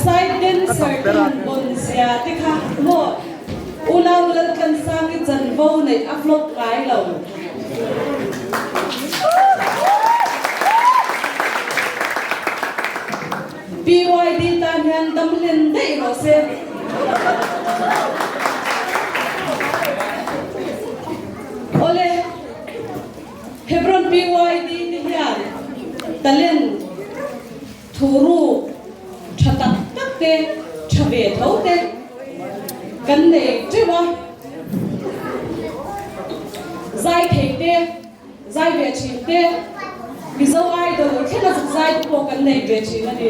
side dancer te han bawn zia te kha maw Unau Laltlansangi chanvo neih a flop ngai lo. PYD tan hian dam hlen daih rawh se. Awle, Hebron PYD te hian talent thuruk tha tak tak te, tha ve tho te kan nei teuh a. Zai thei te. Zai ve thin te, Mizo Idol thlenga zuk zai te pawh kan nei ve thin a ni.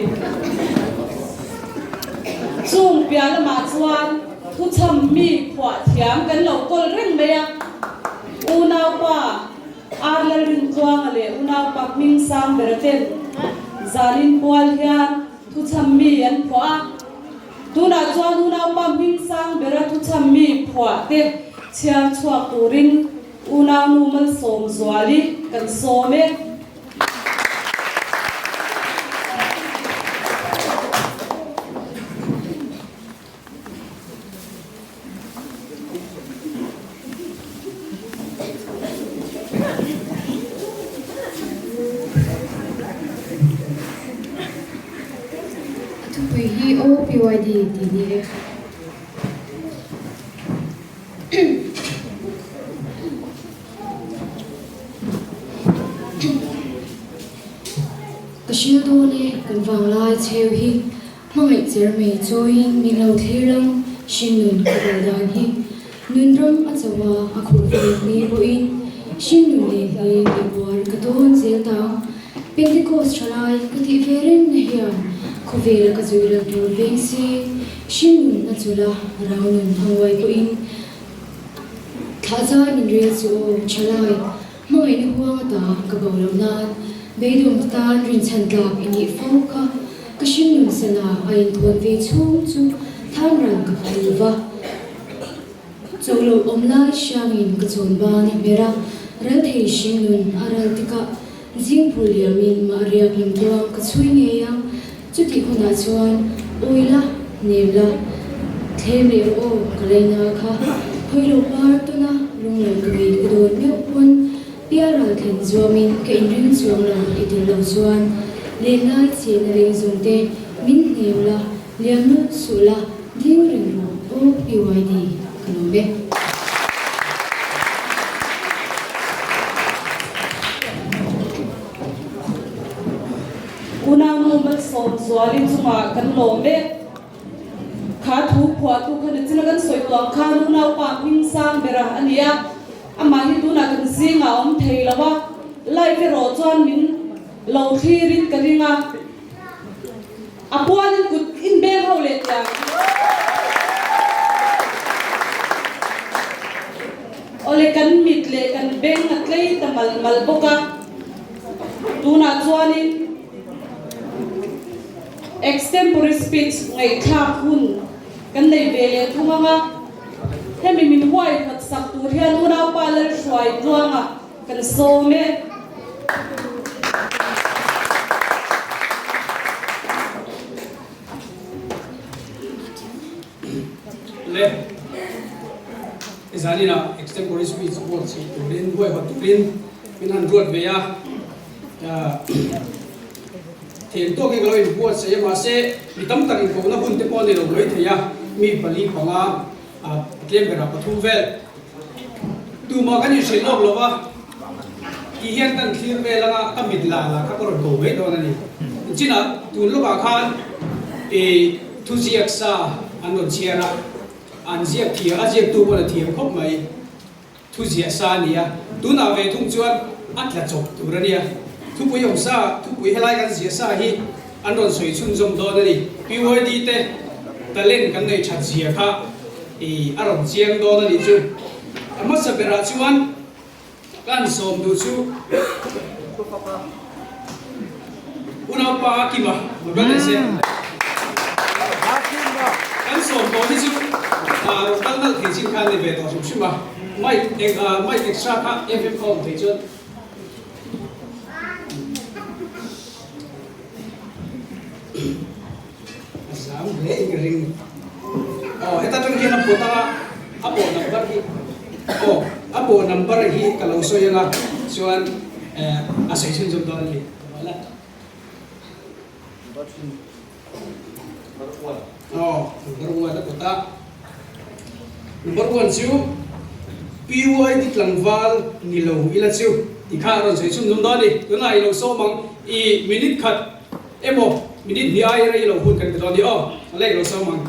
Chung piah lamah chuan thuchham mi phuah thiam kan lo kawl reng mai a, unaupa Ar Lalrintluanga leh unaupa Hming Sangbera ten Zalin pual hian thuchham mi an phuah a, tunah chuan unaupa Hming Sangbera thuchham mi phuah te chhiar chhuak turin Unaunu Malsawmzuali kan sawm e. A thupui hi OPYD tih ni e. Ka hrilh dawn e, kan vanglai cheu hi hmangaih cher mai chawiin min lo thlir lang hringnun ka kal dan hi. Nun ram a cho a, a khurh ve ni pawhin hringnun nen hi lehbuar ka dawn zel ta. Pentecost thalai ka tih ve reng na hian khawvel a ka zui ral tur veng si, hringnun a chul a, rau nun a nguai pawhin thlah zai min rel chu aw thalai, hmangaihna huang ata ka bo loh nan beidawng te tan rinchhan tlak i nih fo kha ka hringnun sana a inthawn ve chhung chu than ral ka phal lo va. Cho loh awm lai hriangin ka chawn ban a hmer a, ral thei hringnun a ral tikah zing phul liamin mah riak lam tluang ka chhui ngei ang. Chutih hunah chuan awi la, nem la, thlem leh rawh aw ka leina kha hawi lo par tuna lung lo tui ka dawn meuh pawn pial ral thlen zuamin ka inring chuang lo i tel lo chuan lenlai chhehna leng zawng te min hnem la, Lian lut suh la, ding reng rawh aw PYD ka lawm e. Unaunu Malsawmzuali chungah kan lawm e. Kha thu phuahtu kha nichina kan sawi tawh ang khan unaupa hming sang bera a ni a, amah hi tunah kan zingah a awm thei lo a, live erawh chuan min lo thlirin ka ring a. A pualin kut in beng ho leh tiang. Awle kan mit leh kan beng a tlei ta mal mal bawk a. Tunah chuanin extempore speech ngaihthlak hun kan nei ve leh thung ang a. Hemi min huaihawt sak tur hian unaupa Lalhruai Tluanga Kan sawm e. Le zanina extempore speech board chhi turin huaihawt turin min han ruat ve a thiam tawkin ka lo inbuatsaih a mahse mi tam tak inkohna hun te pawh a ni lo mai thei a mi pali panga tlem berah pathum vel Tumah kan inhrilh lawk lo va, tih hian kan thlir vel anga ka mit la la kha ka rawn ko mai dawn a ni. Chinah tun lawkah khan i thuziak sa an rawn chhiar a, an ziak thiam, a ziaktu pawn a thiam khawp mai, thuziah sa a ni a, tunah ve thung chuan a tla chawp tur a nia. Thupui awm sa, thupui helai kan ziah sa hi an rawn sawi chhunzawm dawn a ni. PYD te talent kan neih that zia kha. I a rawn chiang dawn a nih chu. A hmasa berah chuan ka han sawm duh chu unaupa a kim a, my brother se. Kan sawm tawh hi chu rawn kal nalh thei chin kha a ni ve tawh hrim hrim a. Mic mic extra kha FM kha awm thei chuan. A za. Thiam hle in ka ring. Aw heta tang hian a pawt anga a pawh number hi aw a pawh number hi ka lo sawi anga chuan eh a sawi chhunzawm dawn a ni. Aw number one a pawt a. Number one chu PYD tlangval ni lo ila chu ti kha a rawn sawi chhunzawm dawn a ni. Tunah i lo sawm ang i minute khat Emaw, minute hnih ai rei lo hun kan pe dawn ni aw, a lek lo sawm ang.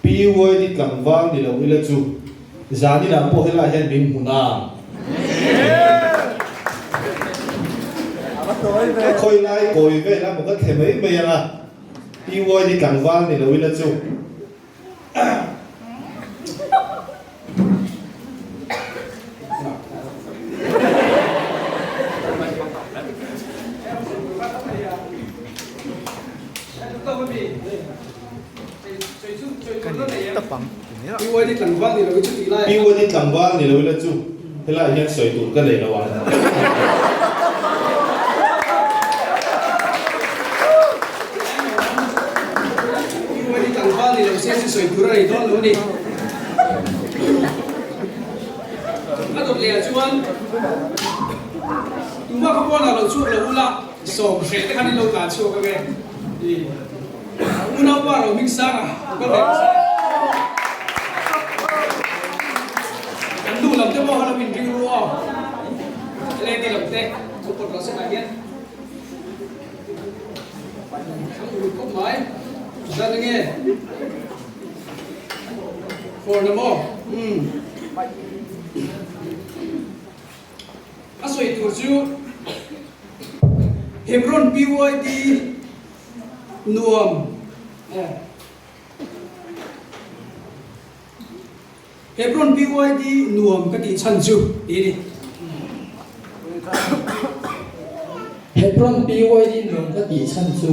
PYD tlangval ni lo ila chu zaninah pawh helaiah hian min hmu na. Ka khawi lai kawi vel a maw ka thle mai mai ang a, PYD tlangval ni lo ila chu. PYD tlangval ni lo ila chu helaiah hian sawi tur ka nei lo ang. Iuai tlangval ni lo se chu sawi tur a nei dawn lo a ni. A dawt leh ah chuan tumah kha pawnah lo chhuak lo ula sawm hreh te khan in lo tlan chhuak ang e ti unaupa Rohmingsanga u kal leh nasa. Kan nu lam te pawh kha lo inring ru aw. Lady lam te lo pawt rawh se tah hian. Thlang uluk khawp mai. Zat enge? Phone a maw? Umm. A sawi tur chu Hebron PYD nuam eh. Hebron BYD nuam ka tih chhan chu ti a ni. Hebron BYD nuam ka tih chhan chu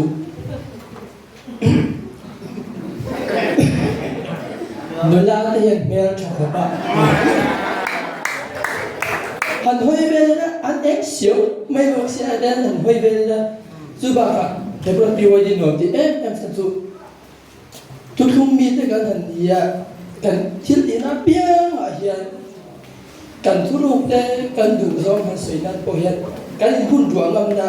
nula te hian hmel tha khawp a, han hawi vel ila an eng siau mai bawk sia a tia han hawi vel ila chu bakah Hebron BYD nuam tih em em chhan chu Thuthlung mite kan han ni a, kan thil tihna apiangah hian kan thuruk te kan duh zawng han sawi nan pawh hian kan inhun ruah ngamna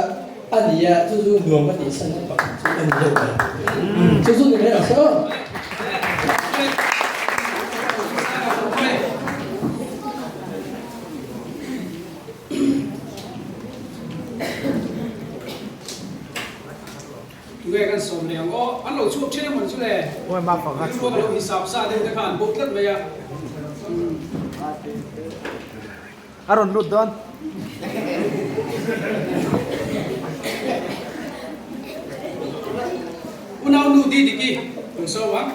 a ni a, chu chu nuam a tihsan na pakhat chu a ni deuh mai. Chu chu ni mai ang saw. Tunge kan sawm leh ang aw, an lo chhuak then emaw chu le, rilru a ka lo hisap sa deuh te kha an bo tlat mai a. A rawn lut dawn. Unau nu Didiki kan sawm ang.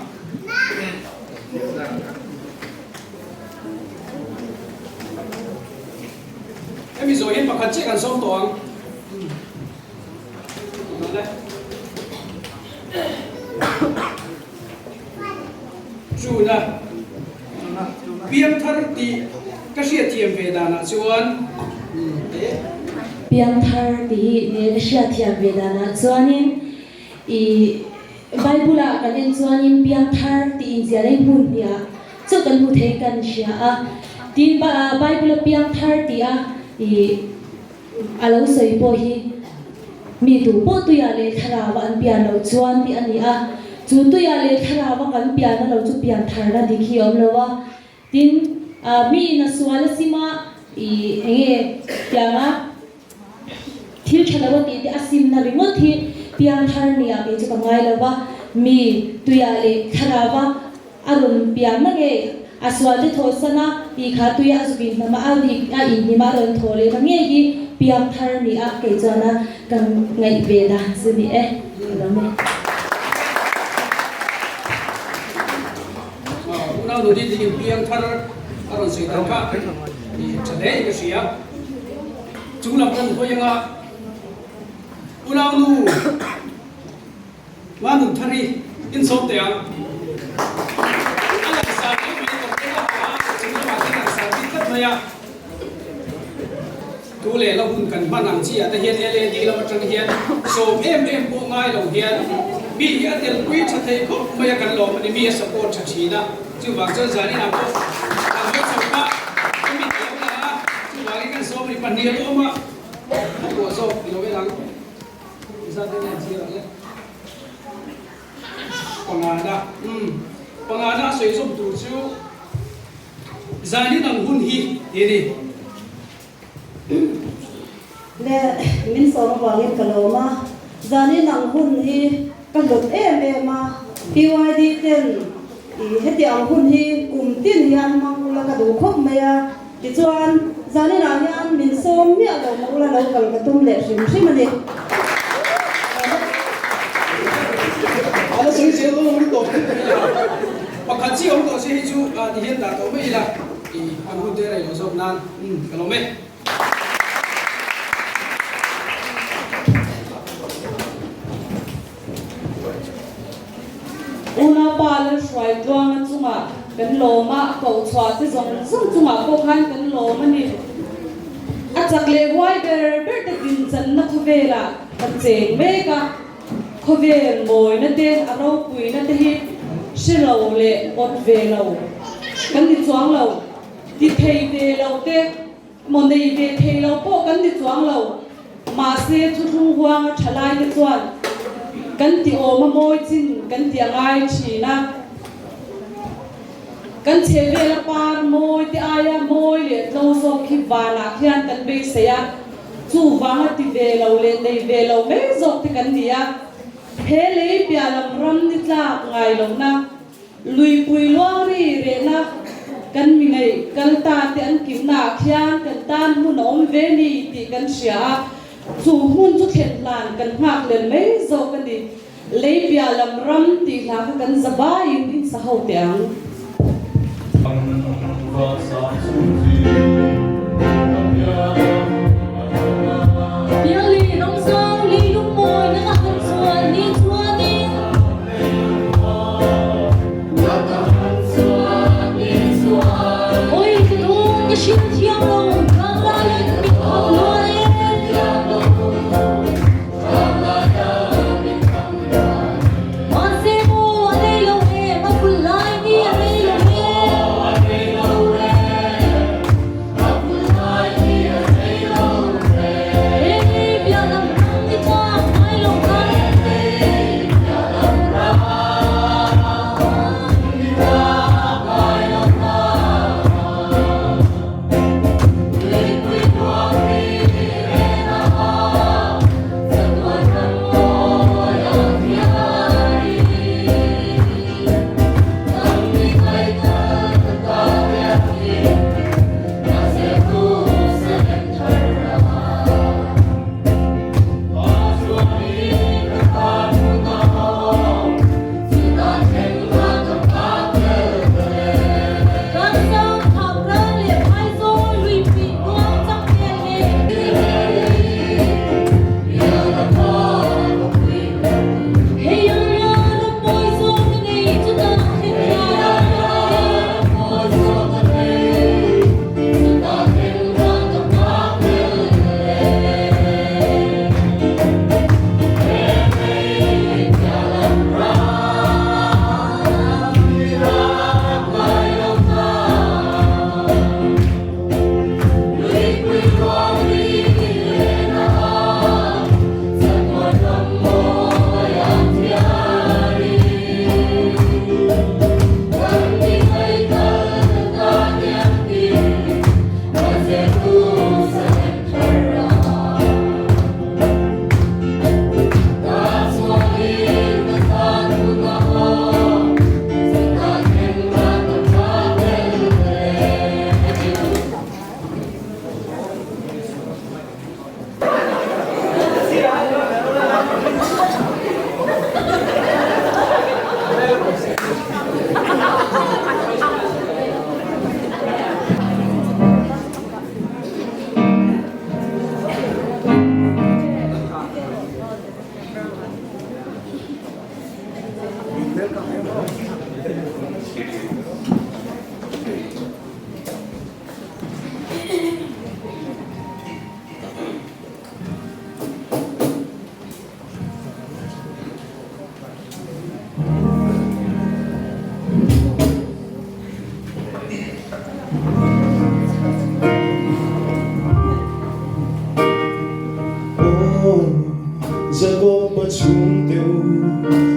Hemi zawh hian pakhat chiah kan sawm tawh ang. Chuna piangthar tih ka hriatthiam ve danah chuan Piangthar tih hi nge ka hriatthiam ve danah chuanin i Bible-ah kan en chuanin piangthar tih inziah leh hmun hniah chu kan hmu thei kan hria a. Tin, Bible-a piangthar tih a i A lo sawi pawh hi mi tu pawh tuiah leh thlarau an pian loh chuan tih a ni a, chu tuiah leh thlarau a kan pian a lo chu pian tharna dik hi a awm lo a, tin mi in a sual a sim a i enge tiang a thil tha lo a tih te a simna ringawt hi pian thar nia kei chu ka ngai lo va, mi tuiah leh thlarau a A rawn pian na ngei, a sual te thawh san a, tih kha tui a zuk inhnam a, a rik a inhnim a rawn thawh leh na ngei hi piang thar ni a, kei chuan a ka ngaih ve dan chu ni e, ka lo nei. Unau nu ding dingin piang thar a rawn sawi dan kha i tha hle in ka hria. Chung lam kan hawi anga unau nu Hmanun thar hi insawm teh ang. A langsar mai mai a kawr a ha a, chung lamah te langsar bik tlat mai a. Tu leh la hun kan hman ang chi ah te hian LAD lam atang hian sawm em em pawh ngai lo hian. Mi hi a telpui tha thei khawp mai a kan lawm a ni, mi a support tha thin a, chuvang chuan zanin ah pawh an hawi chho kha ka mit a lo la a, chuvangin kan sawmri pahnih a awm a, a pawh zawk i lo en ang. Zat te nen zir ang le. Pangana, umm, pangana a sawi zawm tur chu zanin ang hun hi ti a ni. Le min sawm avangin ka lawm a, zanin ang hun hi ka hlut em em a, PYD ten i heti ang hun hi kum tin hian hmang ula ka duh khawp mai a, tichuan zanin ah hian min sawm miah lo mah ula lo kal ka tum leh hrim hrim a ni. A la sawi zel dawn ang tawp. Pakhat chi awm tawh se hi chu ti hian dah tawh mai ila i an hun te rei lo zawk nan. Umm ka lawm e. Unaupa Lalhruai Tluanga chungah kan lawm a, a koh chhuah te zawng zawng chungah pawh khan kan lawm a ni. A chak leh huai ber ber te dinchanna khawvelah kan cheng mek a, khawvel mawina te a ropuina te hi hre lo leh awt ve lo kan ni chuang lo. Ti thei ve lo te maw nei ve thei lo pawh kan ni chuang lo. Mahse thuthlung huanga tha lai te chuan kan ti awm a mawi chin kan ti a ngai thin a. Kan chhehvela par mawi te aia mawi leh tlo zawk hi vanah khian kan beisei a, chuvanga ti ve lo leh nei ve lo mai zawk te kan ni a. He lei piah lam ram ni tlak ngai lohna Luipui luang ri rehna kan mi ngaih kal ta te an kimna ah khian kan tan hmun a awm ve ni tih kan hria a, chu hmun chu thlen hlan kan nghak lel mai zawk a ni. Lei piah lam ram tih hla kha kan za baiin in sa ho teh ang.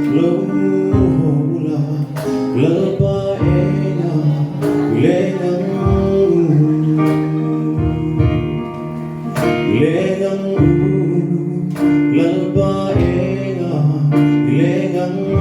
Lo haw ula, Lalpa enga leng ang u. Leng ang u, Lalpa enga leng ang u.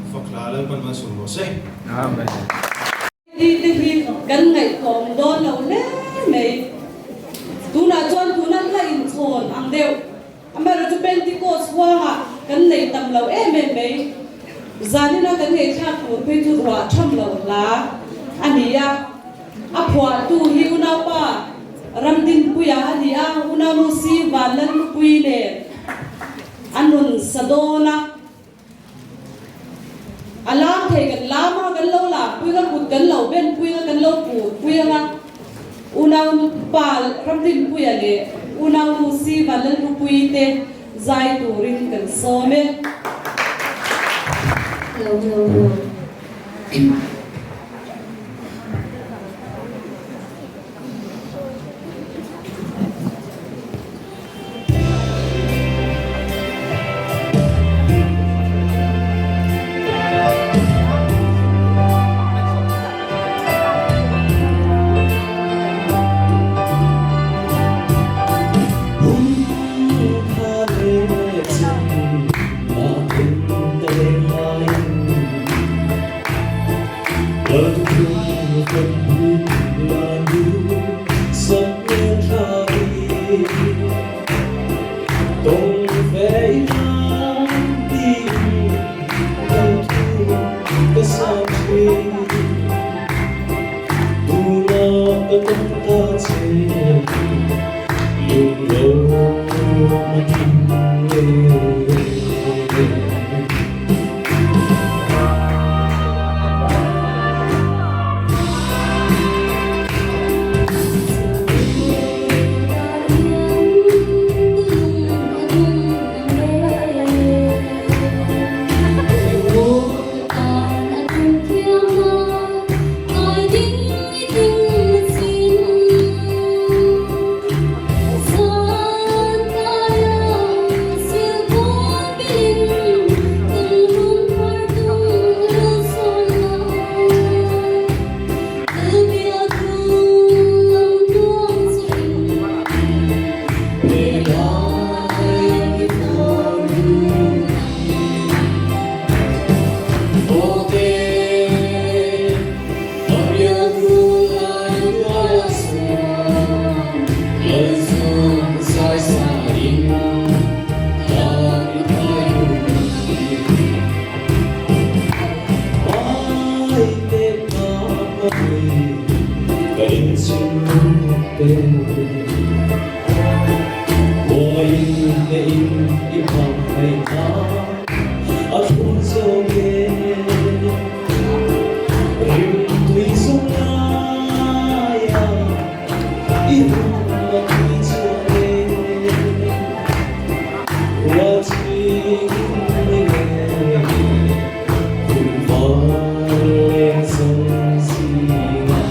Fakhla Lalpan malsawm rawh se. Amen. Tih te hi kan ngaihtuahawm dawn lo hle mai. Tunah chuan tuna hla inchhawn ang deuh. Amaherawhchu Pentecost huangah kan nei tam lo em em mai. Zanina kan ngaihthlak tur phei chu ruah tham lo hla a ni a. A phuahtu hi unaupa Ramdinpuia a ni a, unaunu Si Vanlallupuii nen an rawn sa dawn a. A lam thei kan lam a, kan lo lam pui ang a, kut kan lo ben pui ang a, kan lo put pui ang a. Unaupa Ramdinpuia leh unaunu Si Vanlallupuii te zai turin kan sawm e. Lo lo lo. Uaiin hnehin i hmangaihna a thlum zawk e. Rimtui zawng laia i rum a tui chuan e. Rualchhingin i leng hun var leng zawng zingah.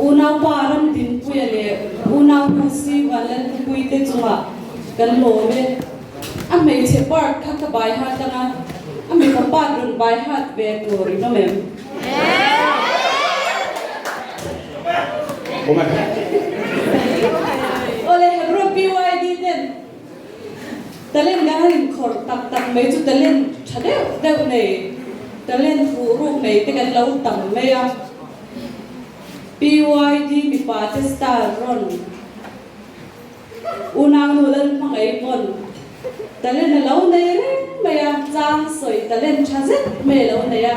Unaupa Ramdinpuia leh unaupa Siva Lalpupuite chungah kan lawm e. A hmeichhe part kha ka bai hat anga, a mipa part rawn bai hat ve tur in awm em? Awle Hebron PYD ten talent kan han inkhawrh tak tak mai chu talent tha deuh deuh nei, talent thuh ruk nei te kan lo tam mai a. PYD mipa te star rawn. Unau nu lal hmangaih pawn talent a lo nei reng mai a, chang sawi talent tha zet mai a lo nei a,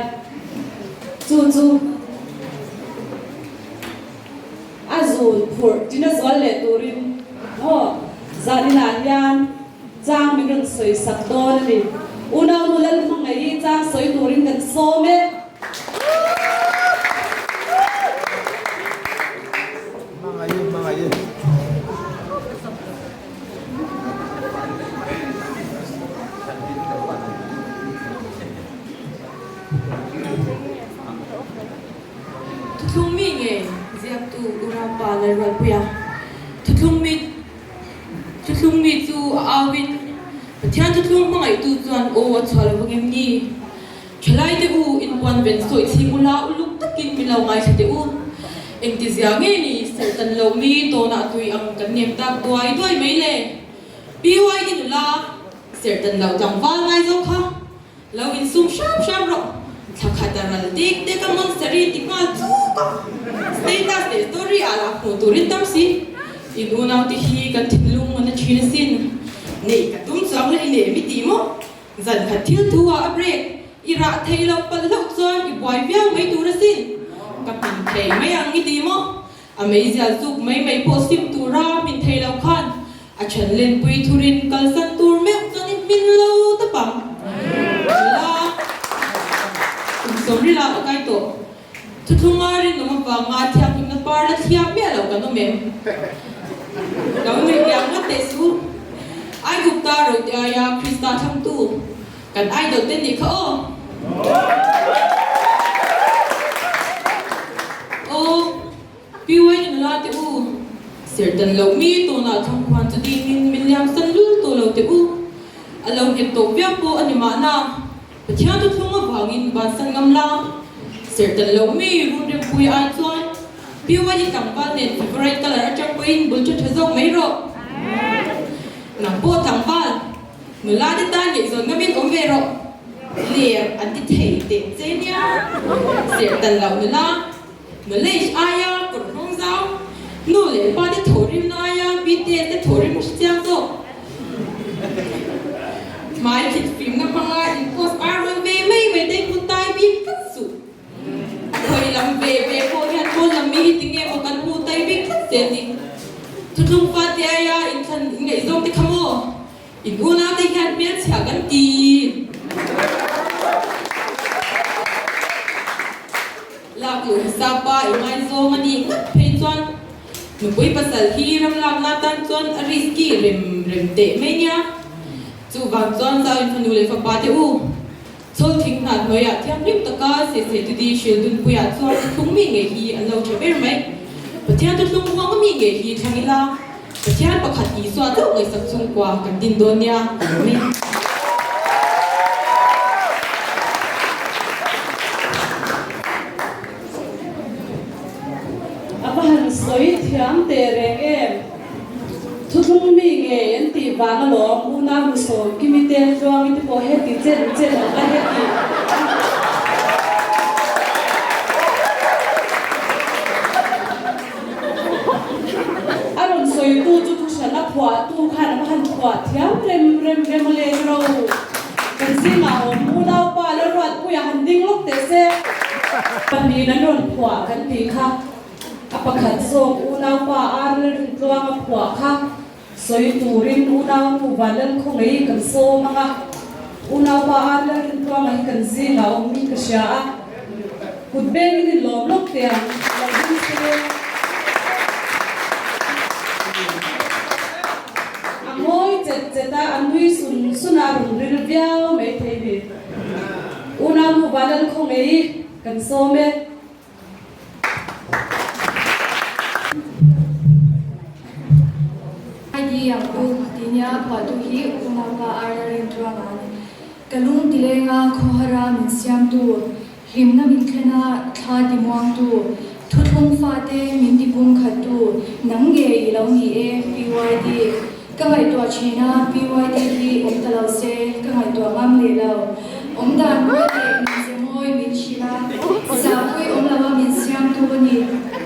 chu chu a zun phurh tina zual leh turin maw zaninah hian chang min rawn sawi sak dawn a ni. Unau nu lal hmangaih hi chang sawi turin kan sawm e. Thuthlung mi nge ziaktu Unaupa Lalruatpuia thuthlung mi thuthlung mi chu a auin Pathian thuthlung hmangaihtu chuan aw a chhuah lo vang em ni? Thalaite u, inpuan ven sawi chhing ula uluk takin min lo ngaithla teh u. Engtizia nge ni serhtan lo mi tawnah tui ang kan nem tak duai duai mai le? PYD nula, serhtan loh tlangval ngai zo kha lo insum hram hram rawh. Thla khat a ral dik tek a Monseri ti nghal chuk a, status leh story ah lah hmuh turin tam si. In unaute hi kan thinlung a na thin asin. Neih ka tum chuang la i leh mi ti maw? Zan khat thil thu ah a break i rah thei loh palh hlauh chuan i buai viau mai tur asin. Ka hmin thei mai ang i ti maw? A meizial zuk mai mai pawh sim tura hmin thei lo khan a then lenpui thurin kalsan tur meuh chuan i hmin lo tawp ang. Nula, kum sawmril ah ka kai tawh. Thuthlunga rinawm avanga thianghlimna par la thliak miah lo kan awm em? Lo nuih liam ngawt teh suh. Aigupta rote aia Krista thlangtu kan idol te nih kha aw. Aw, PY nula te u, serhtan loh mi tunah thangkhuan chu dingin min liamsan lul tawh lo teh u. A lo nghet tawh viau pawh a ni mahna. Pathian chu thlung avangin bansan ngam la, serhtan loh mi run rempui ai chuan PYD tlangval nen favourite colour atang pawhin bul tha tha zawk mai rawh. Nang pawh tlangval, nula te tan ngaihzawn ngamin awm ve rawh. Ler an ti thei teh che nia. Serhtan loh nula, knowledge aia kawr hnawng zau, nu leh pa te thawhrimna aia BTS te thawhrim hre chiang zawk. Hmai khit fimna hmanga in post ar rawn ve mai mai te hmu tai bik tlat suh. A khawi lam ve ve pawh hian pawn lam mi hi tinge maw kan hmu tai bik tlat zel ni. Thuthlung fate aia inthlan inngaihzawng te kha maw? In unau te hian hmelchhia kan ti. Lak luh hisapa i ngaizawng a nih ngat phei chuan nupui pasal hi ram lakna tan chuan a risky rem rem teh mai nia. Chuvang chuan zau in fanu leh fapa te u, chawl thing hna hnuaiah thianghlim taka sehseh tudi hril dunpuiah chuan thuthlung mi ngei hi an lo tha ber mai. Pathian thuthlung huanga mi ngei hi thlang ila Pathian pakhat Isua chauh ngaihsak chhungkua kan din dawn nia ka lawm e. A va han sawi thiam teh reng em? Thuthlung mi ngei an tih vang alawm unau hmusawm Kimi te Tluangi te pawh heti chen chen an la heti. A rawn sawitu chu thuhran a phuahtu khan a va han phuah thiam rem rem ve mawle ro. Kan zingah awm unaupa Lalruatpuia han ding lawk teh se. Pahnihin an rawn phuah kan tih kha a pakhat zawk unaupa Ar Lalrintluanga phuah kha sawi turin unaunu Vanlalkhawngei kan sawm ang a, unaupa Ar Lalrintluanga hi kan zingah awmin ka hria a, kut bengin in lawm lawk teh ang, lo ding se. A ngawi chet chet a, a nui sun sun a, a rawn ril viau mai thei ni. Unaunu Vanlalkhawngei kan sawm e. ID ang u tih nia phuahtu hi Unaupa Arla Rintluanga a ni. Ka lung tilenga khawhara min siamtu, hlimna min thlena thla timuangtu, thuthlung fate min tipumkhattu nang nge i lo ni e PYD. Ka ngaihtuah thin a, PYD hi awm ta lo se ka ngaihtuah ngam leh lo. Awm dan mawi leh min che mawi min hrilh a, zahpui awm lo a min siamtu a ni.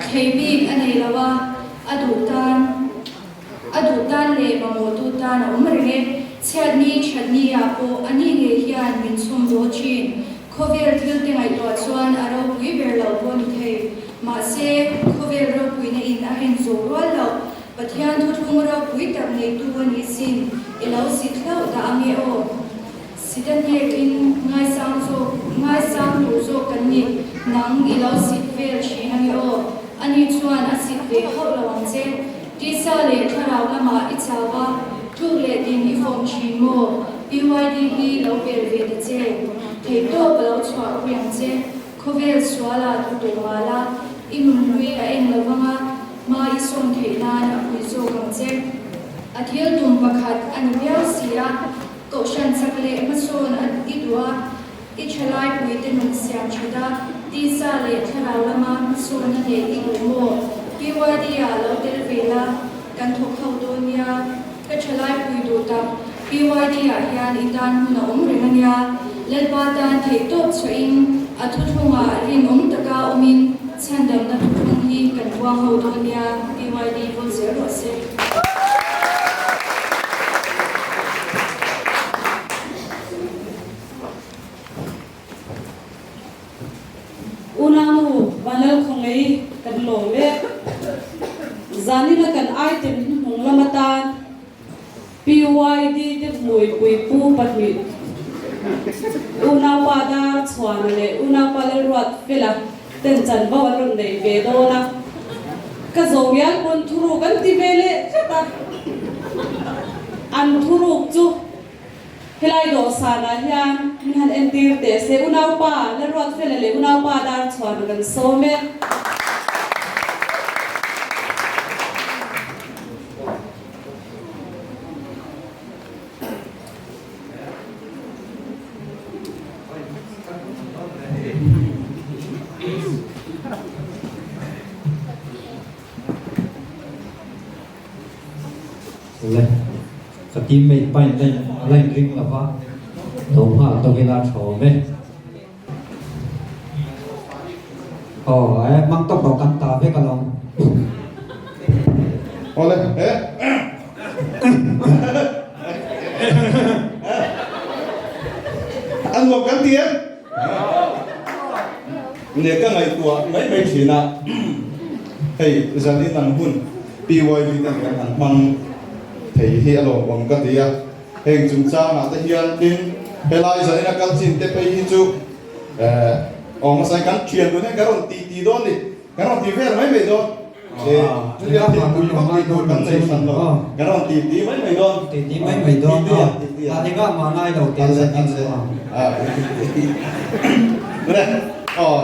Thlei bik a nei lo a, a duh tan a duh tan leh mamawhtu tan a awm reng e. Chhiatni thatni ah pawh a ni ngei hian min chhawm daw thin. Khawvel thil te ngaihtuah chuan a ropui ber lo pawh ni thei. Mahse, khawvel ropuina in a hen zawh rual loh. Pathian thuthlung ropui tak neitu a nih sin, i lo sit hlauh dah ange aw. Sita hnekin ngaisang zawk, ngaisang tur zawk kan ni, nang i lo sit vel thin ange aw. Ani chuan a sit ve hauh lo ang che. Tisa leh thlarau lamah i chau a, tluk leh din i fawm thin maw? PYD hi lo pel ve ta che. Theihtawp a lo chhuah pui ang che. Khawvel suala duh tawh mah la, i nunhlui a eng lo vang a, hma i sawn theih nan a pui zawk ang che. A thil tum pakhat a ni viau si a, kohhran chak leh hmasawn a i duh a, i thalai puite nun siam that a, tisa leh thlarau lama hmasawn a neih i duh maw? PYD ah lo tel ve la, kan thawk ho dawn nia. Ka thalai pui duh tak, PYD ah hian i tan hmun a awm reng a nia. Lalpa tan theih tawp chhuahin a thuthlungah rinawm taka awmin chhandamna thuthlung hi kan buang ho dawn nia, PYD vul zel rawh se. Unau Vanlalkhawngei kan lawm e. Zanina kan item hnuhnung lam atan PYD te hmuipui pu pahnih Unaupa Dar Chhuana leh Unaupa Lalruat Fela ten chanvo an rawn nei ve dawn a. Ka zawng pawn thuruk an ti ve leh tlat a. An thuruk chu. Helai dawhsanah hian min han entir teh se, unaupa Lalruatfela leh unaupa Darchhuana kan sawm e. Le, ka teammate pain line a line ring lo va, lo nghal tawk ila a tha awm e. Aw e, mang tawk rawh kan ta vek alawm. Awle, e. A nuam kan ti em? Nge ka ngaihtuah mai mai thin a, hei zanin ang hun PYD ten kan han hmang thei hi a lawmawm ka ti a, heng chungchangah te hian tin helai zanin a kal chin te phei hi chu eh awm hmasa in kan thian dun hian kan rawn titi dawn ni, kan rawn ti vel mai mai dawn. Chutia thilpui vak tih tur kan nei hran lo, kan rawn ti ti mai mai dawn. Ti ti mai mai dawn a, a engah mah ngai lo teh zat in chu a. Le, aw,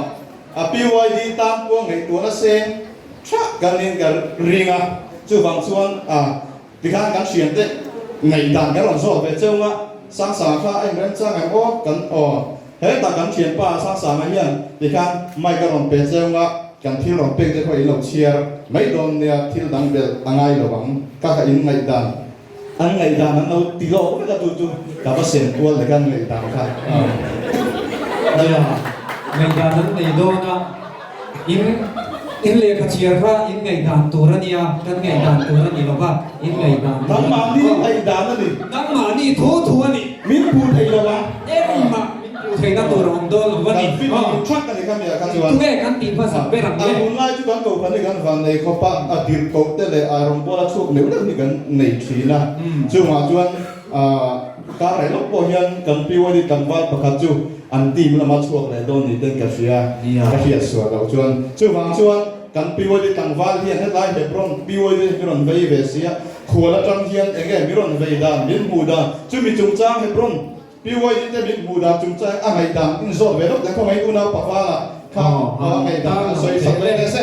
a PYD tan pawh ngaihtuahna seng tha kan in ka ring a, chuvang chuan a tikhan kan hriante ngaihdan kan rawn zawt ve cheu nga, Sangsanga kha a inremchang em aw, kan aw. Hetah kan thianpa Sangsanga hian tikhan mic a rawn pe cheu nga, kan thil rawn pek te pawh in lo chhiar mai dawn nia, thil dang belh a ngai lo ang, ka kha in ngaihdan, an ngaihdan an lo ti lawk vek a tu chu ka va sem kual leh khan ngaihdan kha. Nia, ngaihdan an nei dawn a, in in lehkha chhiar kha in ngaihdan tur a nia, kan ngaihdan tur a ni lo va, in ngaihdan tur. Nangmahni ngaihdan a ni. Nangmahni thu thu a ni. Min puh thei lo a. Engmah min puh theihna tur a awm dawn lo a ni. Kan film thak a ni kha mi ah kha chuan. Tunge kan tih hmasak ber ang le? A hun lai chu kan kohhran hi kan van nei khawp a, a tirh koh te leh a rawngbawla chhuak neuh neuh hi kan nei thin a. Chungah chuan kar reh lawk pawh hian kan PYD tlangval pakhat chu an team lama chhuak leh dawn ni ten ka hria, ka hriat suah loh chuan. Chuvang chuan kan PYD tlangval hian hetlai Hebron PYD hi min rawn vei ve sia, Khual atang hian eng nge mi rawn vei dan, min hmuh dan, chumi chungchang Hebron PYD te min hmuh dan chungchang a ngaihdan in zawt ve lawk teh khawngaih unau Pavala kha a ngaihdan an sawi sak leh teh se.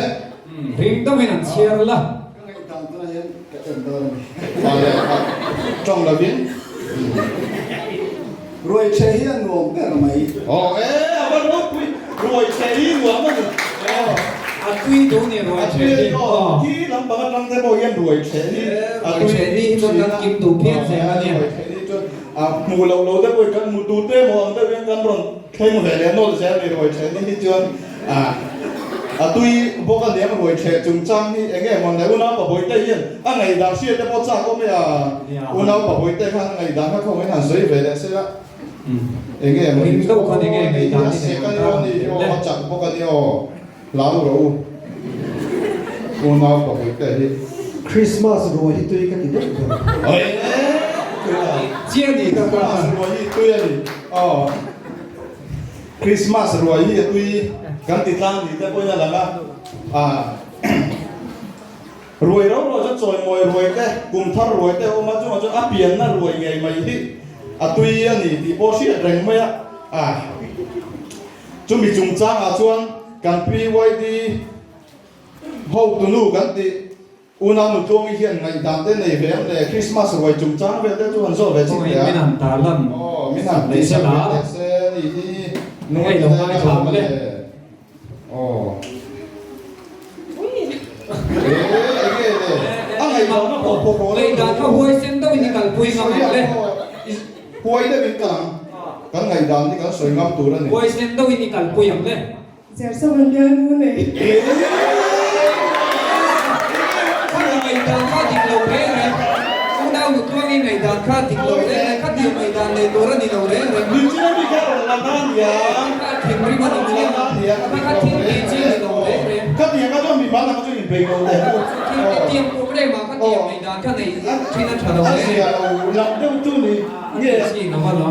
Ring deuhin an chhiar la. Ka ngaihdan tunah hian ka en dawn a ni. Kha leh kha tawng lovin. Ruaichhe hi a nuam ber mai. Aw e, a va ropui, ruaichhe hi nuam a ni. Aw. A tui duh ni ruaichhe hi. Aw, khi lampang atang te pawh hian ruaichhe hi a tui. Ruaichhe ni hi chuan kan kim duh phian zel a nia. Ruaichhe ni chuan a hmuh loh lo te pawhin kan hmu duh te maw ang deuh hian kan rawn thleng ve leh nawlh zel a ni ruaichhe ni hi chuan a a tui bawk a niang ruaichhe chungchang hi eng nge maw le unau Pabawi te hian a ngaihdan hriat te pawh chak awm e a. Unau Pabawi te khan ngaihdan kha khawngin han sawi ve leh se la, eng nge maw Ring deuh khan eng nge ngaihdan a sek a ni aw ni aw a chak bawk a ni aw hlau rawh u Unau Pabawi te hi. Christmas ruai hi tui ka ti deuh ber. Chiang ni ka Christmas ruai hi tui a ni aw Christmas ruai hi a tui kan ti tlang ni te pawhin a lang a ah. Ruai ro ro chuan chawimawi ruai te, kum thar ruai te a awm a, chungah chuan a pianna ruai ngei mai hi a tui a ni tih pawh hriat reng mai a. A Chumi chungchangah chuan kan PYD hotunu kan tih unau nutluangi hian ngaihdan te nei ve ang le, Christmas ruai chungchang vel te chu han zawh ve chik teh a. Min han tarlan Aw, min han tih sak ve teh se ni hi Nungai lo ngai thla le. Aw. Ngaihdan kha huaisen deuhin i kalpui ngam ang le. Huai deuhin kal ang. Kan ngaihdan hi kan sawi ngam tur a ni. Huaisen deuhin i kalpui ang le. Zersawn bialnu nei. Khatiang ngaihdan kha dik lo reng reng. Unau nutluangin ngaihdan kha dik lo reng reng. Khatiang ngaihdan nei tur a ni lo reng reng. Nichina mi kha rawn la na nia. Kha thinrim a ni mai a. Kha kha thil tih chi a ni lo reng reng. Khatiang kha chuan mi hma lam chu inbei lo teh u. Thil ti tiang problem ah khatiang ngaihdan kha nei thin a tha lo reng reng. A zia lo lam deuh chu ni nge. A chi lo a lo.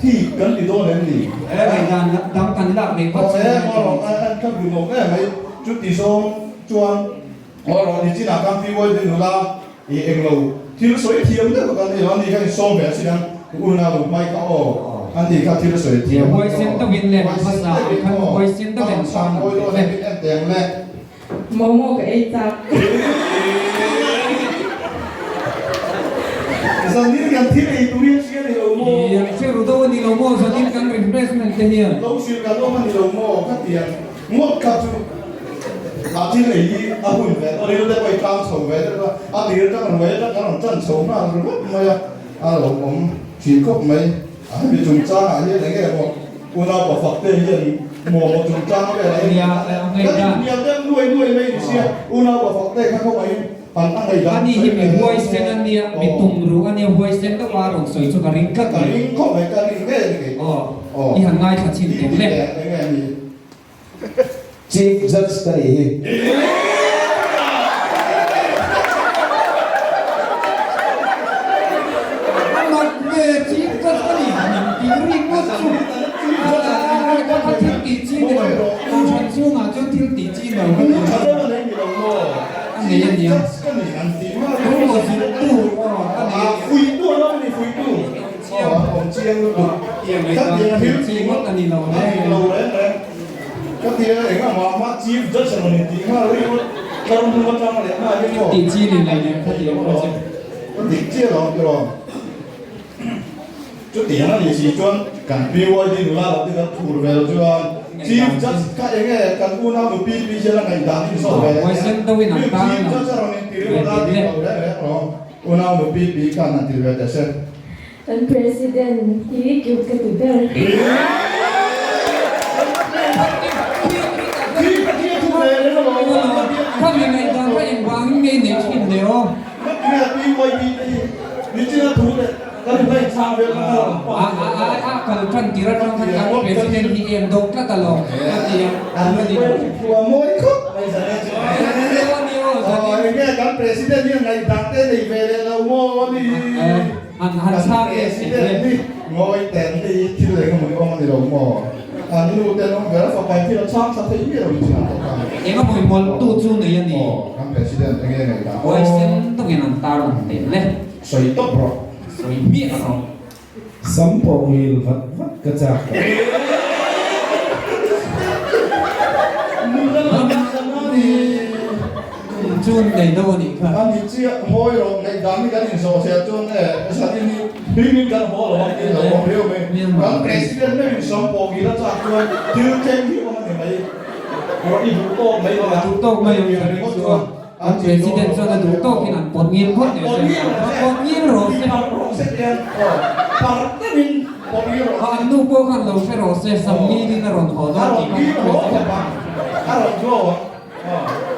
Thi kan ti dawn em ni? Ngaihdan dang kan lak nei vat chu. Aw e, aw an kha bu nawk em mai. Chuti zawng chuan aw rawh ni chinah khan PYD nula i englo thil sawi thiam deuh kan ni lo a ni kha insawm ve a sin ang unau lu hmai kha aw an ti kha thil sawi thiam Huaisen deuhin le hmasa ang khan huaisen deuhin an chhan le. En teng le. Momo ka ei chak. Zanin kan thil ei tur hi a hria ni lo maw? Ih, an hre ru deuh a ni lo maw? Zanin kan refreshment te hian. Lo hrilh kan awm a ni lo maw? Ka ti ang ngawt kha chu a thil ei hi a hun ve tawh ril te pawh i tlang chho ve deuh a, a tir atang ruai atang kan rawn tan chho nghal ringawt mai a, a lo awm thin khawp mai. A hemi chungchangah hian eng nge maw unau pafak te hian momo chungchang velah hian kan inhnial deuh nuai nuai mai ni sia, unau pafak te kha khawngaihin han a ngaihdan Ani hi mi huaisen a nia, mi tumruh a nia, huaisen deuh a rawn sawi chu ka ring tlat mai. Ka ring khawp mai, ka ring ngei a ni kei. Aw. I han ngaithla chhin teh le. Chief Judge ka nih hi. A mak ve Chief Judge ka nih han in tih rik ngawt chu. A kha thil tih chi ni lo. Kohhran chhungah chuan thil tih chi lo ka ti. A nei a nia. Tûmaw zirtu a nei a nia. Awm chiang lutuk. Ka thil chi ngawt a ni lo reng reng. Ka ti a eng amah mah Chief Judge emaw ni tih nghal ringawt tlar hnung atang leh nghal hi maw. Tih chi ni leh leh kha ti ang che. Ka dik chiah lo ang tiraw. Chutiang a nih si chuan kan PYD nula lo te kan phur ve lo chuan Chief Judge kha eng nge kan unau nu PP hian a ngaihdan in zawh ve leh nia. Chief Judge a rawn inti ringawt a dik lo reng reng lo. Unau nu PP khan han ti ve teh se. Kan President hi cute ka ti ber. Ka mi ngaihdan kha engvangin nge i neih thin le aw? A kal tan tir atang khan kan President hi em dawk tlat alawm ka ti a. An han chhang e si le. Ngawi ten hei hi thil eng emaw ni awm a ni lo maw? An nu ten awm ber a fapa in thil a chhang thla thei miah lo in chhang tawh kha. Eng emaw i mawlh tu chu nei a ni. Aw, kan president eng nge ngaihdan aw. Huaisen takin an tar lang teh le. Sawi tawp rawh. Sawi miah rawh. Sam pawh ngil vat vat ka chak tawh. Nula lam lam a ni. Kum chu nei deuh a nih kha. A ni chiah ngawi rawh ngaihdan hi kan inzawh zel chuan e zanin hi hmingin kan haw lo ang tih lo awm riau mai. Kan president meuhin sawmpawh ngil a chak chuan thil thleng hi awm a ni mai. Rawh i duh tawk mai bawk a. Duh tawk mai ang ka ring chu a. An president chuan a duh tawkin an pawt ngil phawt teh se. Pawt ngil rawh se. An nu pawh khan lo hre rawh se Samlilin a rawn haw dawn tih kha president.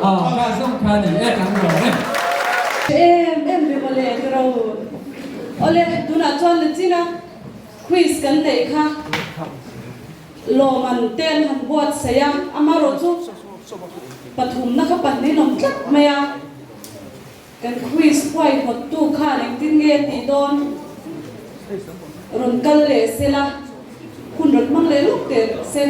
Kha zawng kha ni e kan rawn e. Em em ve mawle ka ro. Awle tunah chuan la chin a quiz kan neih kha lawm an te an han buatsaih a, amarawh chu pathumna kha pahnih awm tlat mai a, kan quiz huaihawttu khan engtin nge tih dawn rawn kal leh sela hun rawn hmang leh lawk teh se.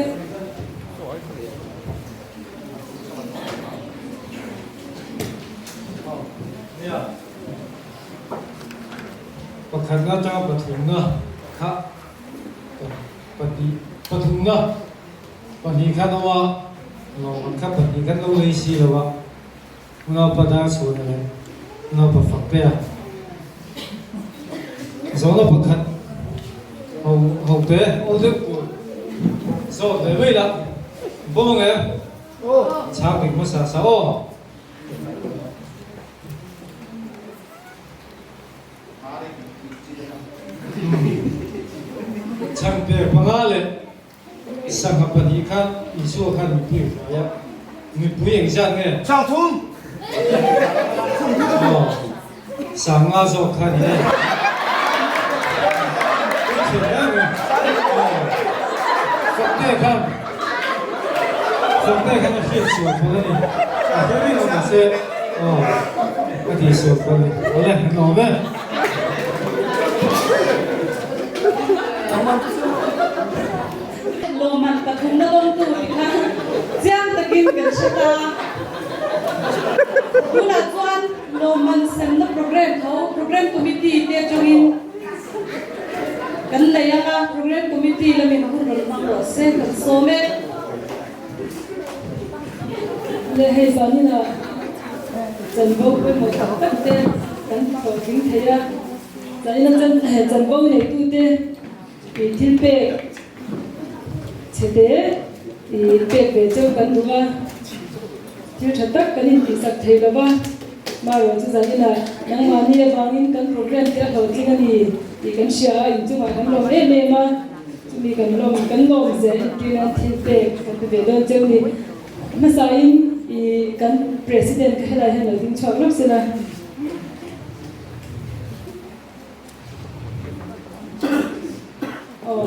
Pakhatna atanga pathumna kha pahnih pathumna pahnih khan awm a, lawmman kha pahnih khan lo lei si lo a, unaupa dar chhuahna leh unaupa fak te a zawhna pakhat ho ho te awl deuh tur zawt ve mai la bawm ang em? Chhang dik hmasa sa aw. Chhangte panga leh sangha pahnih khan Isua khan mipui a hruai a, mipui engzat nge? Sangthum! Aw, sanga zawk kha ni e. Fakte khan, Fakte khan a hriat sual phal a ni. A hre rih lo mahse, aw, a tih sual phal a ni. Awle, an awm e. Lawmman pathumna dawngtu ti kha chiang takin kan hre ta. Tunah chuan lawmman semna program tho program committee te atangin kan nei ang a, program committee lamin hun rawn hmang rawh se kan sawm e. Le hei zanin ah chanvo pawimawh tak tak te kan hlawhtling thei a, zanin a chan chanvo neitu te ih thil pek chhe te ih pek ve cheu kan duh a, thil tha tak kan intihsak thei lo va, marawh chu zanin ah nangmahni avangin kan program te a hlawhtling a ni tih kan hria a, inchungah kan lawm em em a. Chumi kan lawm kan lawm zel entir nan thil pek kan pe ve dawn cheu ni. Hmasain i kan President kha helai hian lo ding chhuak lawk sela. Aw.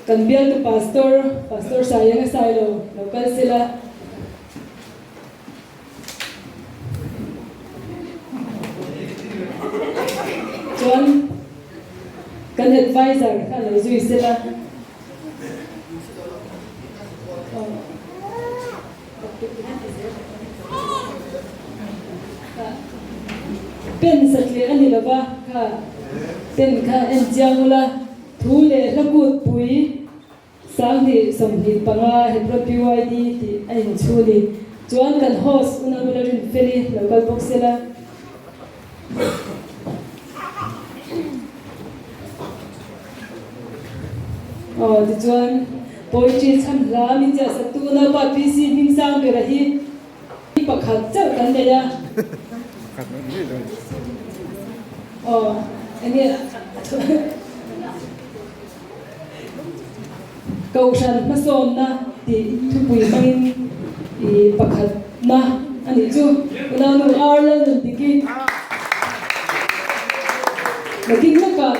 Kan bialtu Pastor, Pastor Saienga Sailo lo kal sela. Chuan kan adviser kha lo zui sela. Pen satliah a ni lova kha pen kha en chiang ula thu leh hla kut pui 2025 Hebron PYD tih a inchhu ni. Chuan kan host Unabula Rinfeli lo kal bawk sela. Aw tichuan poetry chhan hla min ziah saktu unaupa PC Hmingsang bera hi pakhat chauh kan nei a. Aw enge Kohhran hmasawnna tih thupui hmangin i pakhatna a nih chu. Unaunu Ar Lalnundiki nakin lawkah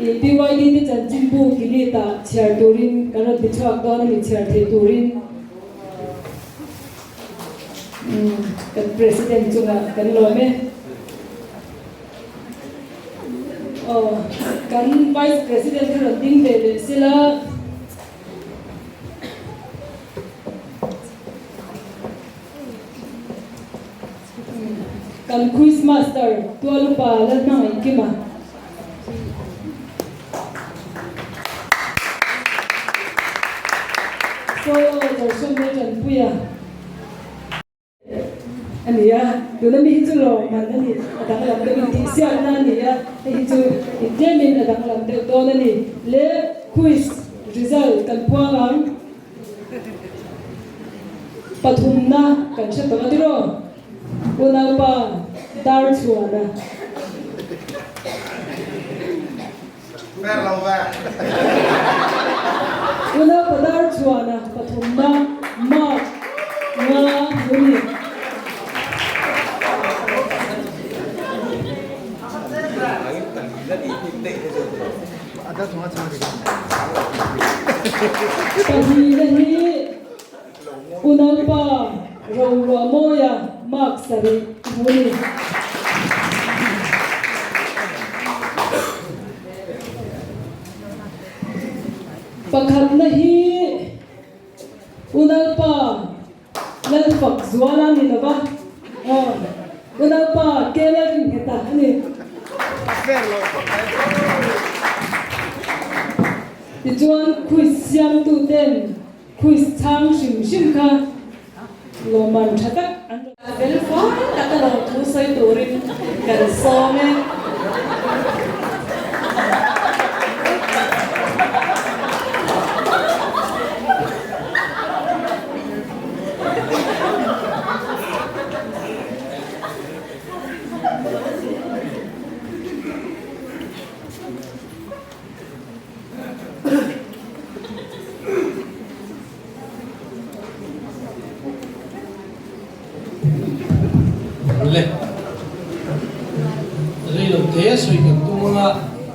i PYD te chanchinbu Gilead-ah chhiar turin kan rawn ti chhuak dawn a ni chhiar theih turin kan President chungah kan lawm e. Aw, kan Vice President kha rawn ding ve leh sela. Kan Quiz Master Tualupa Lalhmangaihkima. Solo Gershom Laltanpuia. A ni a, tuna mi hi chu lawmman a ni, a danglam deuh intihsiakna a ni a, hei hi chu intlemin a danglam deuh dawn a ni. Le quiz result kan puang ang, pathumna kan hre tawh a tiraw? Unaupa Darchhuana. Ber lo ve. Unau Padar chuan a pathumna mark nga hmu ni. Pahnihna hi Unaupa Roruahmawia mark sarih a hmu ni. Pakhatna hi Unaupa Lalfak Zuala ni lova, aw, Unaupa Kela Ringheta a ni. Tichuan quiz siamtuten quiz chhang hrim hrim kha Lawmman tha tak an rawn. A fel fai tak a lawmthu sawi turin kan sawm e. Le rei lo te sawi kan tum anga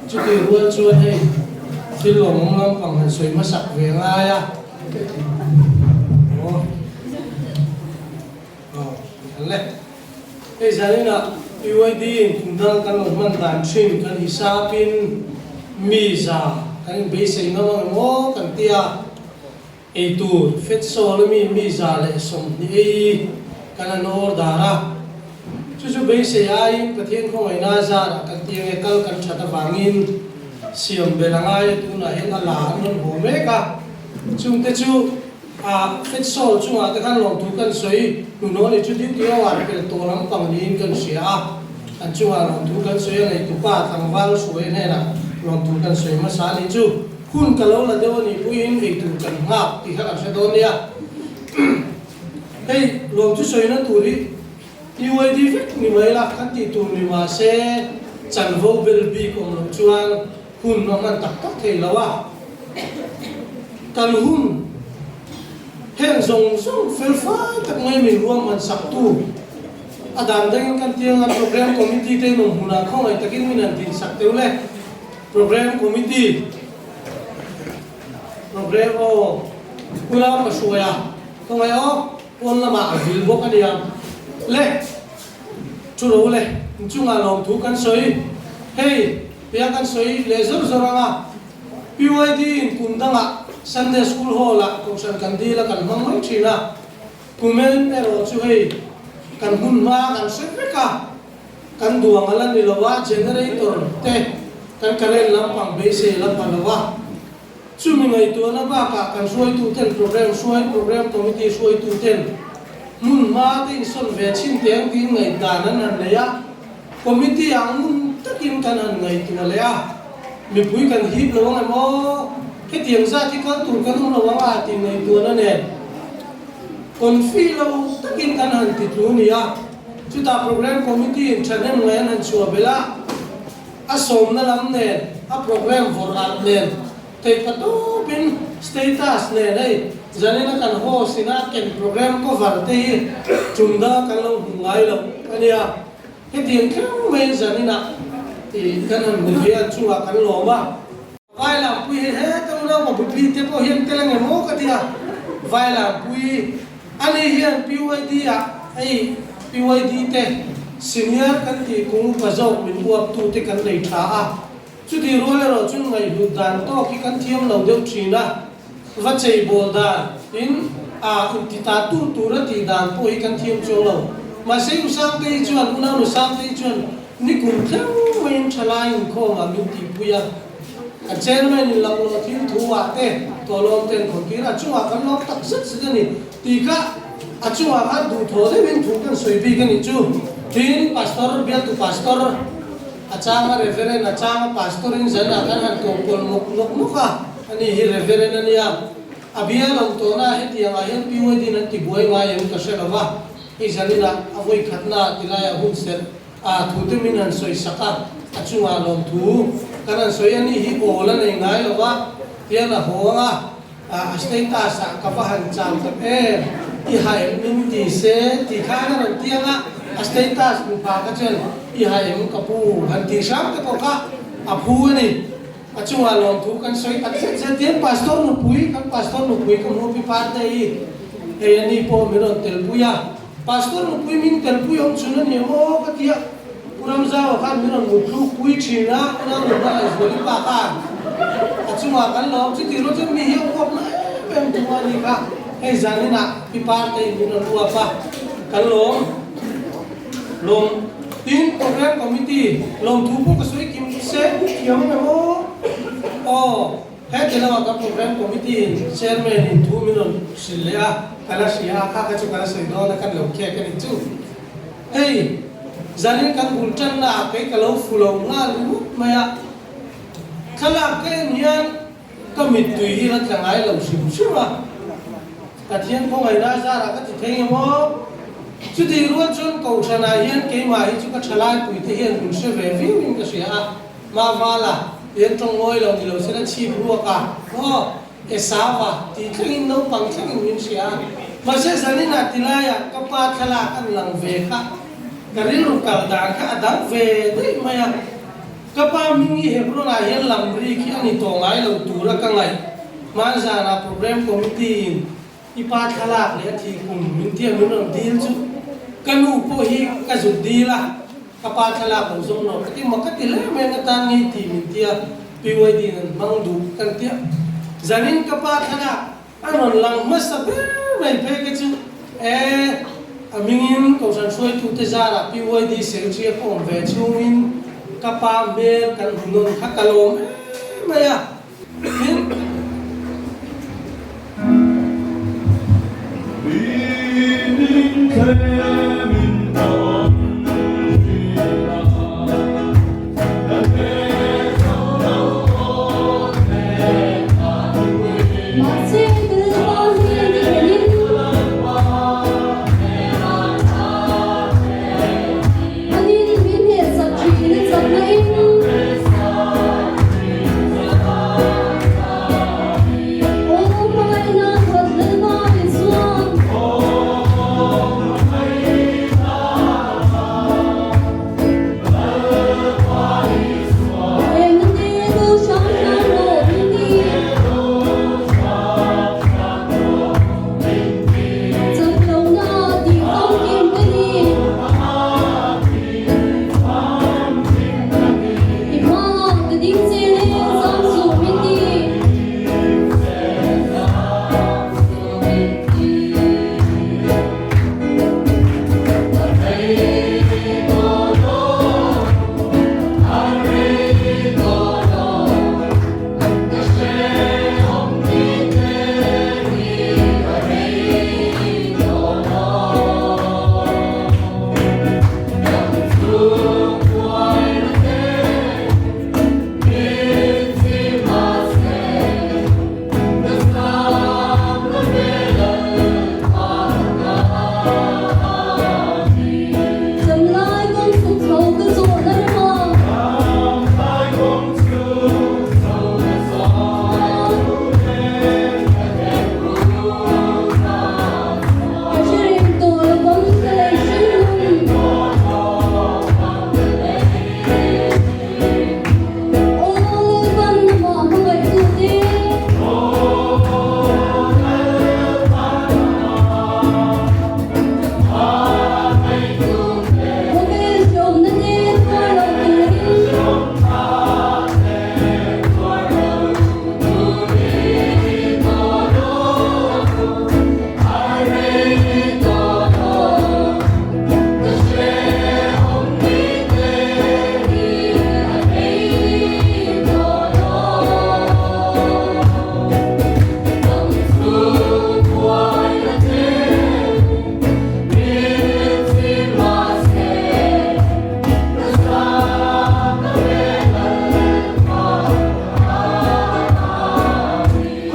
chutih rual chuan hei thil lawmawm lampang han sawi hmasak ve ngai a aw aw le hei zaninah PYD in kum dang kan lo hman dan thin kan hisapin mi za kan inbeisei ngam ang emaw kan ti a. Eitur Fetsawl ami mi 120 ei kan an order a, chu chu beisei aiin Pathian khawngaihna zarah kan ti ange kal kan that avangin siam bel a ngai a tunah hian a la an rawn haw mek a, chungte chu ah Fetsawl chungah te khan lawmthu kan sawi hnuhnawh ni chu duty hour pel tawh lampang niin kan hria a, an chungah lawmthu kan sawi a neitupa tlangval hruai hnenah lawmthu kan sawi hmasa a nih chu. Hun ka lo la deuh a nih puiin eitur kan nghak tih kha kan hre dawn nia. Hei lawm chu sawina tur hi PYD vek ni mai la kan tih tur ni mah se chanvo bel bik awm loh chuan hun a hman tak tak thei lo a. Kan hun heng zawng zawng fel fai tak mai min ruahman sak tu a dan dangin kan tianga Programme Committee te in awm hunah khawngaih takin min han din sak teuh le. Programme Committee. Program aw unau ka hruai a, ka ngaih aw pawn lamah a vil bawk a nia. Le, thu ro le, inchungah lawmthu kan sawi. Hei, tia kan sawi leh zawr zawr ang a, PYD in kum dangah Sunday School Hall ah kohhran kan dil a kan hmang mai thin a, kumen erawh chu hei kan hmun hma kan hre vek a, kan duang a la ni lo a, generator te kan current lampang beisei la pa lo a. Chumi ngaihtuahna bakah kan hruaituten program hruai program committee hruaituten hmun hma te insawn ve chhin teh ang tiin ngaihdan an han nei a, committee ah ngun takin kan han ngaihtuah leh a, mipui kan hip lo ang emaw, hetiang zat hi kal tur kan awm lo ang a tih ngaihtuahna nen confi lo takin kan han ti tlu ni a, chutah program committee in thahnem ngaih an han chhuah belh a. A sawmna lam nen, a program vawrh alh nen, theihpa tawpin status nen hei zanina kan host ina a ken program cover te hi tum danga kan lo hmu ngai lo a nia. Hetiang thleng maiin zanina ih kan han hmu thei a, chungah kan lawm a. Vailampui hi heta unau Mabutli te pawh hian tel ange maw ka ti a, Vailampui ani hian PYD ah hei PYD te senior kan tih kung upa zawk min uap tu te kan nei tha a, chuti rual erawh chu ngaihhlut dan tawk hi kan thiam lo deuh thin a, va chei bawl dan in a inti ta tur tur a tih dan pawh hi kan thiam chuang lo. Mahse Usangtei chuan unau Nusangtei chuan Ni kum thleng maiin thalai inkhawmah min tihpui a, a chairman in laklawh thil thu ah te tawlawm ten khawkir a chungah kan lawm tak zet zet a ni tih kha a chungah khan duhthawh deuhin thu kan sawi bik a nih chu. Tin, Pastor, bialtu Pastor, a changa Reverend, a changa Pastor in zanah kan han kawmkawl nawk nawk nawk a, ani hi Reverend a nia. A bial awm tawhna ah hetiang ah hian PYD in an tibuai ngai em ka hre lo va, hei zaninah a vawikhatna tilaiah hun serh A thute min han sawi sak a, a chungah lawmthu kan han sawi a ni hi awl a nei ngai lo va, tian a haw ang a, a status ah ka va han chau tak em, i haem min ti se tih khan a rawn ti ang a, a status hmu pha kha chuan i haem ka pu han tih hram te pawh kha a phu a ni. A chungah lawmthu kan sawi tak zet zet tian Pastor nupui, kan Pastor nupui ka hmu pi Parte hi hei a ni pawh min rawn telpui a, Pastor nupui min telpui awm chhun a ni maw ka ti a, Pu Ramzau khan min rawn mutthluk pui thin a, unau nunna ngaihzuali pa khan a chungah kan lawm chuti rual chuan mi hi a uap na em em thung a ni kha, hei zaninah pi Parte in min rawn uap a, kan lawm lawm. Tin, Program Committee lawmthu pawh ka sawi kim se thiam ang em aw? Aw, heti lamah kan Program Committee in Chairman in thu min rawn hrilh leh a, ka la hria a, kha kha chu ka la sawi dawn a, kan lo khek a ni chu. Hei, zanin kan bul tanna ah kei ka lo fu lo nghal ringawt mai a, thlalak ka en hian ka mittui hi la tla ngai lo hrim hrim a. Pathian khawngaihna a zarah ka ti thei em aw? Chutih rual chuan Kohhranah hian keimah hi chu ka thalaipui te hian min hre ve viau in ka hria a, Mavala hian tawng ngawi lo ni lo sela chhip ruak a, aw, Esava tih thlengin naupang thlengin min hria a, mahse zaninah tilaiah ka pa thlalak an lang ve kha ka rilru kal dan kha a dang ve daih mai a, ka pa hming hi Hebron-ah hian lam ri khi a ni tawh ngai lo tura ka ngaih. Hmanzanah Program Committee in i pa thlalak leh a thih kum min tia min rawn dil chu ka nu pawh hi ka zut dil a, ka pa thlalak lo zawng lo ka ti mak ka ti hle mai ang atan ngei tih min tia PYD in an hmang duh kan tia. Zanin ka pa thlalak a rawn lang hmasa ber mai phei ka chu e a mingin Kohhran hruaitute zarah PYD Secretary a pawh awm ve chhungin ka pa hmel kan hmu nawn kha ka lawm em mai a.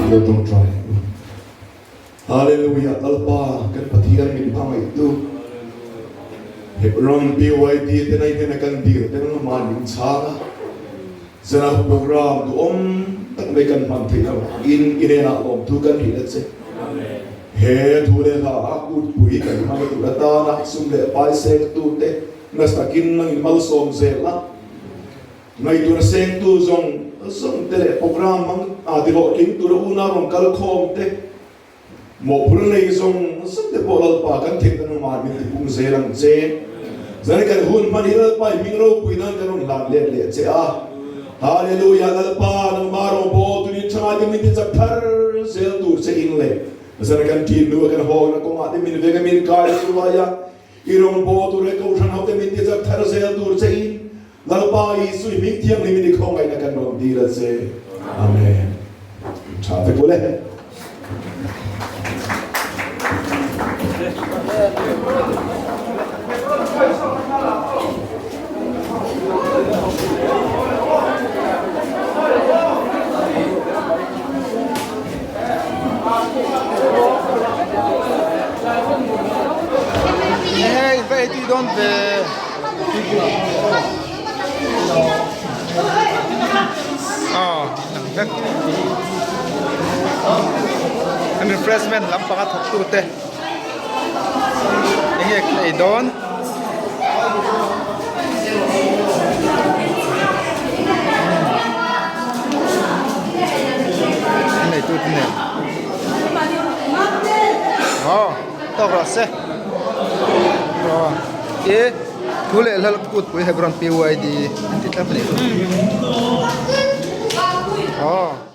Lo tawngtai ang u. Hallelujah Lalpa kan Pathian min hmangaihtu Hebron BYD te nei hnena kan dil te nangmah min chhang a, zana program duhawm tak mai kan hman theih avangin i hnenah lawmthu kan hrilh a che. He thu leh hla a kutpui kan hmang tur atana sum leh pai sengtu te nasa takin nangin malsawm zel a. Ngaihtuahna sengtu zawng zawng te leh program hmang a tihlawhtling tura unau rawn kal khawm te, mawhphurh nei zawng zawng te pawh Lalpa kan theihna nungah min tipung zel ang che. Zan kan hun hman hi Lalpa i hming ropui nan kan rawn hlan let leh che a. Hallelujah Lalpa nangmah rawngbawl turin tha te min tichak thar zel tur che in leh zan kan ṭin hnu a kan hawkna kawngah te min veng a min kai hruai a. I rawngbawl tur leh kohhran hote min tichak thar zel tur che in Lalpa Isu i hming thianghlim in i khawngaihna kan rawn dil a che. Amen. Tha vek ule. Hei va ei tui dawn ve. Aw nang vek. An refreshment lampanga thawk tu te enge kan ei dawn. An nei tu te nen. Aw tawk rawh se. Aw e thu leh hla kut pui Hebron PYD an ti tlat a ni. Aw.